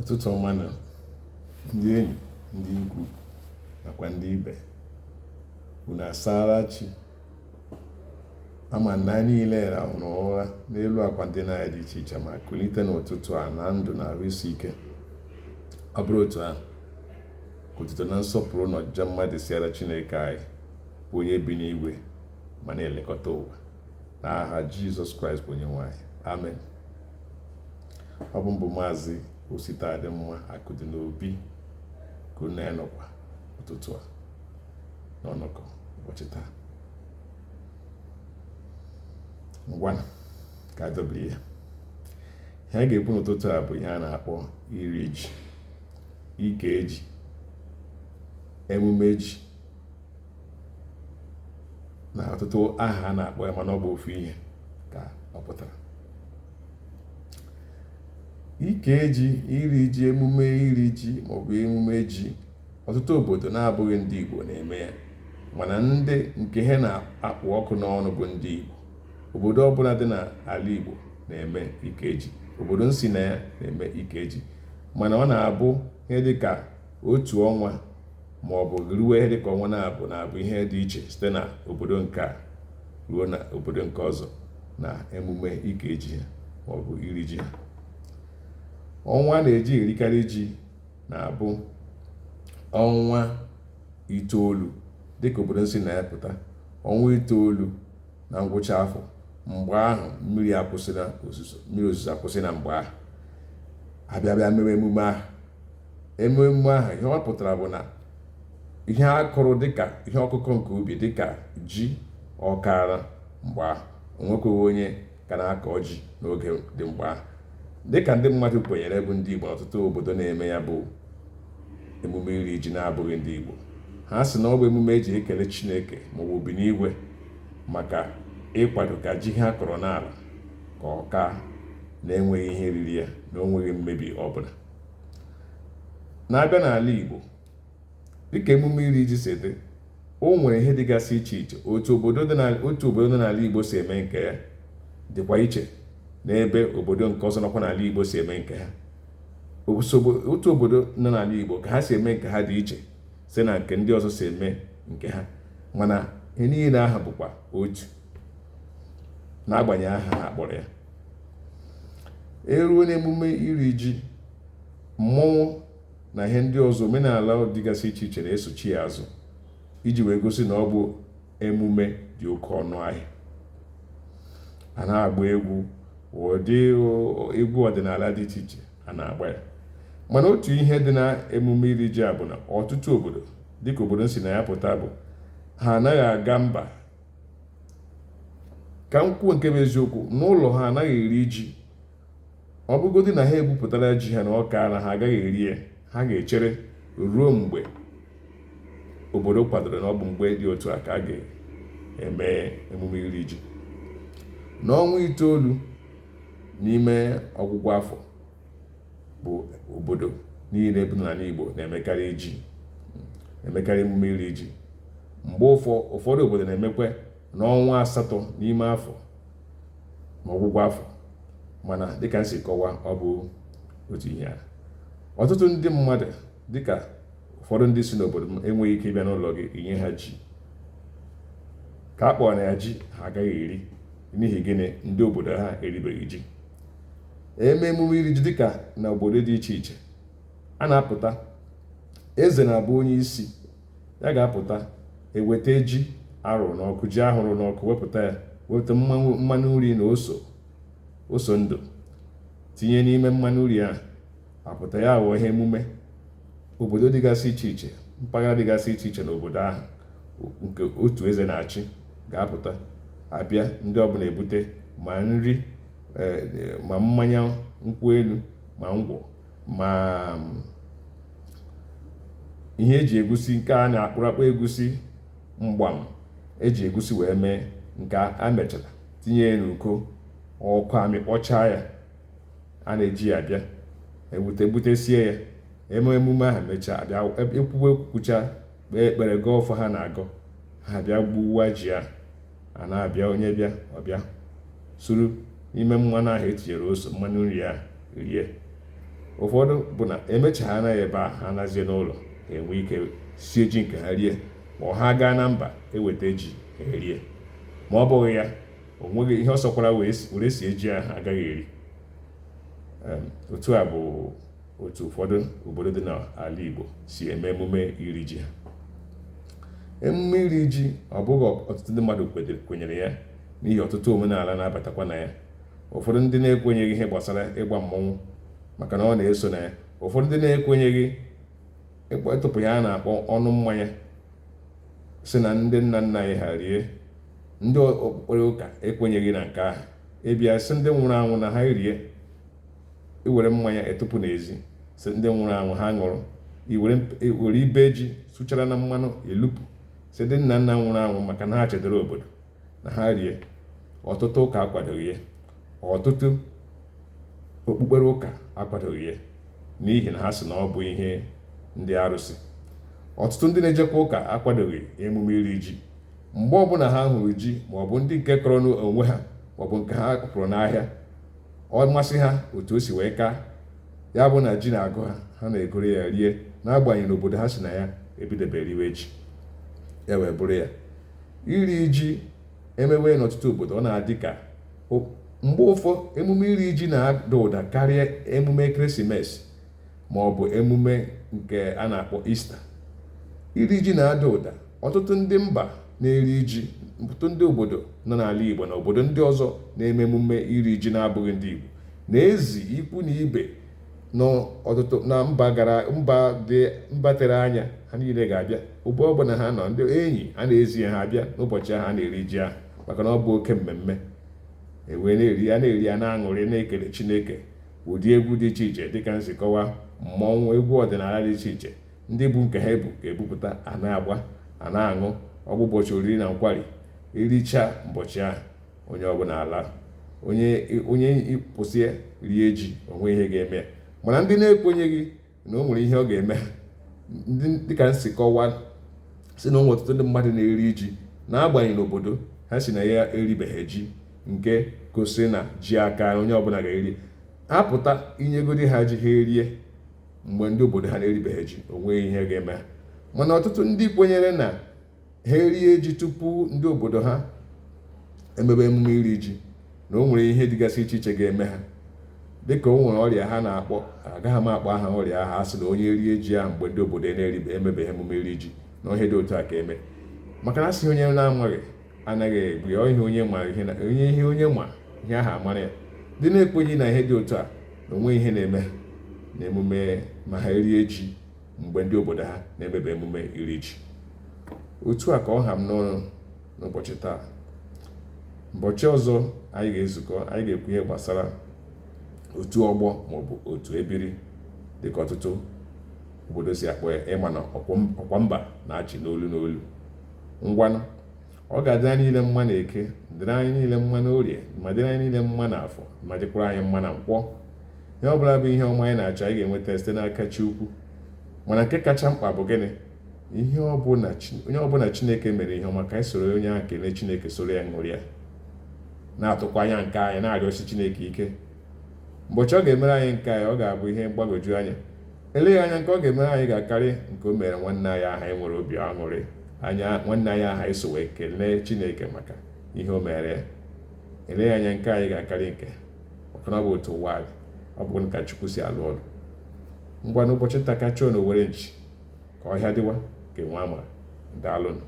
Ụtụtụ ọma nụ ndị enyi, ndị ikwu nakwa ndị ibe. Unu asaala chi? Ama na anyị niile rahụrụ ụra n'elu akwa ndina anyị dị iche iche ma kulite n'ụtụtụ a na ndụ na ahụ isi ike. Ọ bụrụ otu ahụ, ka otuto na nsọpụrụ na ọjịja mma dịsịara Chineke anyị bụ onye bi n'igwe ma na-elekọta ụwa. N'aha Jizọs Kraịst bụ Onyenwe anyị. Amen. Ọ bụ m bụ Maazị Ositadịmma Akụdịnobi ka unu na-anọkwa ụtụtụ a n'ọnọkọ ụbọchị taa. Ngwanụ ka a dọbiri ya. Ihe a ga-ekwu n'ụtụtụ a bụ ihe a na-akpọ iri ji, ike ji, emume ji na ọtụtụ aha a na-akpọ ya, mana ọ bụ ofu ihe ka ọ pụtara. Ike ji, iri ji, emume iri ji maọbụ emume ji, ọtụtụ obodo na-abụghị ndị Igbo na-eme ya, mana ndị nke ha na-akpụ ọkụ n'ọnụ bụ ndị Igbo. Obodo ọbụla dị n'ala Igbo na-eme ike ji, obodo m si na ya na-eme ike ji, mana ọ na-abụ ihe dịka otu ọnwa ma ọ bụ ruo ihe dịka ọnwa naabọ na-abụ ihe dị iche site na obodo nke a ruo na obodo nke ọzọ na emume ike ji ha ma ọ bụ iri ji ha. Ọnwa a na-eji erikarị ji na-abụ ọnwa itoolu, dịka obodo m si na ya pụta, ọnwa itoolu na ngwụcha afọ. Mgbe ahụ mmiri akwụsịla ozuzo, mmiri ozuzo akwụsị na mgbe ahụ abịa bịa mewe emume ahụ. Emume ahụ, ihe ọ pụtara bụ na ihe a kụrụ dịka ihe ọkụkọ nke ubi dịka ji ọ kaara mgbe ahụ, o nwekweghị onye ka na-akọ ji n'oge dị mgbe ahụ. Dịka ndị mmadụ kwenyere bụ ndị Igbo, ọtụtụ obodo na-eme ya bụ emume iri ji na-abụghị ndị Igbo, ha sị na ọ bụ emume eji ekele Chineke maọbụ Obinigwe maka ịkwado ka ji ha kọrọ n'ala ka ọ kaa na-enweghị ihe riri ya na o nweghị mmebi ọbụla. Na-abịa n'ala Igbo, dịka emume iri ji si dị, o nwere ihe dịgasị iche iche. Otu obodo dị n'ala Igbo si eme nke ya dịkwa iche n'ebe obodo nke ọzọ nọkwa n'ala Igbo si eme nke ha. Otu obodo nọ n'ala Igbo ka ha si eme nke ha dị iche site na nke ndị ọzọ si eme nke ha, mana ihe niile ahụ bụkwa otu n'agbanyeghị aha ha kpọrọ ya. E ruo n'emume iri ji, mmọnwụ na ihe ndị ọzọ omenala dịgasị iche iche na-esochi ya azụ iji wee gosi na ọ bụ emume dị oke ọnụ ahịa. A na-agba egwu, ụdị egwu ọdịnala dị iche iche a na-agba ya. Mana otu ihe dị na emume iri ji a bụ na ọtụtụ obodo, dịka obodo m si na ya pụta, bụ ha anaghị aga mba. Ka m kwuo nke bụ eziokwu, n'ụlọ ha anaghị eri ji. Ọ bụgodị na ha egwupụtara ji ha na ọ kaala, ha agaghị eri ya. Ha ga-echere ruo mgbe obodo kwadoro na ọ bụ mgbe dị otu a ka a ga-eme emume iri ji. N'ọnwa itoolu n'ime ọgwụgwụ afọ bụ obodo niile bụ n'ala Igbo na-emekarị ji, emekarị emume iri ji. Mgbe ụfọdụ obodo na-emekwa n'ọnwa asatọ n'ime afọ ma ọgwụgwụ afọ, mana dịka m si kọwaa, ọ bụ otu ihe a. Ọtụtụ ndị mmadụ, dịka ụfọdụ ndị si n'obodo m, enweghị ike ịbịa n'ụlọ gị inye ha ji ka a kpọrọ ya ji, ha agaghị eri. N'ihi gịnị? Ndị obodo ha eribeghị ji. Eme emume iri ji dịka na obodo dị iche iche, a na-apụta, eze na-abụ onye isi ya ga-apụta eweta ji arụrụ n'ọkụ, ji ahụrụ n'ọkụ, wepụta ya, wepụta mmanụ nri na ose ndụ tinye n'ime mmanụ nri ahụ, apụta ya aghọọ ihe emume. Obodo dịgasị iche iche, mpaghara dịgasị iche iche n'obodo ahụ nke otu eze na-achị ga-apụta abịa, ndị ọbụla ebute ma nri, ma mmanya nkwụ elu, ma ngwọ, ma ihe eji egusi nke a na-akpụrụ akpụ egusi mgbam eji egusi wee mee nke a mechara tinye ya n'uko ọkụ amịkpọchaa ya, a na-eji ya abịa ewute gbutesie ya. Eme emume ahụ mechaa, abịa ekwuwe ekwucha, kpee ekpere, gọọ ọfọ ha na-agọ, ha bịa gbuwa ji ahụ. A na-abịa, onye bịa ọbịa suru n'ime mmanụ ahụ etinyere ose, mmanụ nri ahụ rie. Ụfọdụ bụ na emechara ya ebe ahụ, ha nazie n'ụlọ, ha enwe ike sie ji nke ha rie, ma ọ ha gaa na mba eweta ji ha erie. Ma ọ bụghị ya, o nweghị ihe ọ sọkwara were sie ji ahụ, agaghị eri. Otu a bụ otu ụfọdụ obodo dị n'ala Igbo si eme emume iri ji ha. Emume iri ji, ọ bụghị ọtụtụ ndị mmadụ kwenyere ya n'ihi ọtụtụ omenala na-abatakwa na ya. Ụfọdụ ndị na-ekwenyeghị ihe gbasara ịgba mmọnwụ maka na ọ na-eso na ya. Ụfọdụ ndị na-ekwenyeghị ịtụpụ ya a na-akpọ ọnụ mmanya, si na ndị nna nna anyị ha rie. Ndị okpukpere ụka ekwenyeghị na nke ahụ, ịbịa sị ndị nwụrụ anwụ na ha rie, iwere mmanya etụpụ n'ezi, sị ndị nwụrụ anwụ ha ṅụrụ, iwere ibe ji sụchara na mmanụ elupụ, sị ndị nna nna nwụrụ anwụ maka na ha chedoro obodo na ha rie. Ọtụtụ ụka akwadoghị ya, ọtụtụ okpukpere ụka akwadoghị ya n'ihi na ha sị na ọ bụ ihe ndị arụsị. Ọtụtụ ndị na-ejekwa ụka akwadoghị emume iri ji. Mgbe ọbụla ha hụrụ ji, maọbụ ndị nke kọrọ n'onwe ha, maọbụ nke ha kụrụ n'ahịa, ọ masị ha otu o si wee kaa ya bụ na ji na-agụ ha, ha na-egoro ya rie, n'agbanyeghị na obodo ha si na ya ebidebe riwe ji. Ya wee bụrụ ya, iri ji emewe n'ọtụtụ obodo, ọ na-adị ka mgbe ụfọ emume iri ji na-ada ụda karịa emume ekeresimesi ma ọ bụ emume nke a na-akpọ Ista. Iri ji na-ada ụda. Ọtụtụ ndị mba na-eri ji, ọtụtụ ndị obodo nọ n'ala Igbo na obodo ndị ọzọ na-eme emume iri ji na-abụghị ndị Igbo na-ezi ikwu na ibe n'ọtụtụ na mba gara mba dị mba tere anya, ha niile ga-abịa. Ebe ọbụla ha nọ, ndị enyi a na-ezi ha abịa n'ụbọchị ahụ a na-eri ji ahụ, maka na ọ bụ oke mmemme. Ewee na-eri ya, na-eri ya, na-aṅụrị, na-ekele Chineke. Ụdị egwu dị iche iche, dịka nzikọwa mmọnwụ, egwu ọdịnala dị iche iche, ndị bụ nke ha ebu ga-ebupụta, a na-agba, a na-aṅụ. Ọ bụ ụbọchị oriri na nkwari. Ericha ụbọchị ahụ, onye ọbụla ala, onye onye kwụsị rie ji, onwe ihe ga-eme ya. Mana ndị na-ekwenyeghị na o nwere ihe ọ ga-eme ha, ndị dịka nsi kọwaa, si na onwe ọtụtụ ndị mmadụ na-eri ji n'agbanyeghị n'obodo ha si na ya eribeghị ji, nke gosiri na ji aka onye ọbụla ga-eri apụta inyegodi ha ji ha erie mgbe ndị obodo ha na-eribeghị ji, onweghị ihe ga-eme ha. Mana ọtụtụ ndị kwenyere na ha erie ji tupu ndị obodo ha emebe emume iri ji, na o nwere ihe dịgasị iche iche ga-eme ha, dịka o nwere ọrịa ha na-akpọ, agaghị m akpọ aha ọrịa ahụ, a sị na onye rie ji ahụ mgbe ndị obodo na-eribe emebeghị emume iri ji, na ihe dị otu a ka eme. Maka na asị onye na-amaghị anaghị egbu ya ihe, onye ma ihe, onye ihe onye ma ihe ahụ amara ya. Ndị na-ekwenyeghị na ihe dị otu a, na onwe ihe na-eme na emume ma ha erie ji mgbe ndị obodo ha na-emebe emume iri ji. Otu a ka ọ ha m n'ọnụ n'ụbọchị taa. Ụbọchị ọzọ anyị ga-ezukọ, anyị ga-ekwu ihe gbasara otu ọgbọ maọbụ otu ebiri, dịka ọtụtụ obodo si akpọ ya. Ịma na ọkwa mba na-achị n'olu n'olu. Ngwanụ, ọ ga-adị anyị niile mma na Eke, dịrị anyị niile mma na Orie, ma dịrị anyị niile mma na Afọ, ma dịkwara anyị mma na Nkwọ. Ihe ọbụla bụ ihe ọma anyị na-achọ, anyị ga-enweta site n'aka Chi ukwu. Mana nke kacha mkpa bụ gịnị? Ihe ọbụla, onye ọbụla Chineke mere ihe ọma, ka anyị soro onye ahụ kelee Chineke, soro ya ṅụrịa, na-atụkwa anya nke anyị, na-arịọsi Chineke ike. Ụbọchị ọ ga-emere anyị nke anyị, ọ ga-abụ ihe mgbagwoju anya. Eleghị anya, nke ọ ga-emere anyị ga-akarị nke o mere nwanne anyị ahụ anyị nwere obi aṅụrị anya, nwanne anyị ahụ anyị so wee kelee Chineke maka ihe o mere ya. Eleghị anya, nke anyị ga-akarị nke, maka na ọ bụ otu ụwa dị, ọ bụ ka Chukwu si alụ ọrụ. Ngwa, n'ụbọchị nta ka chọọ na owere nchi ka ọhịa dịwa ka enwe ama. Daalụnụ.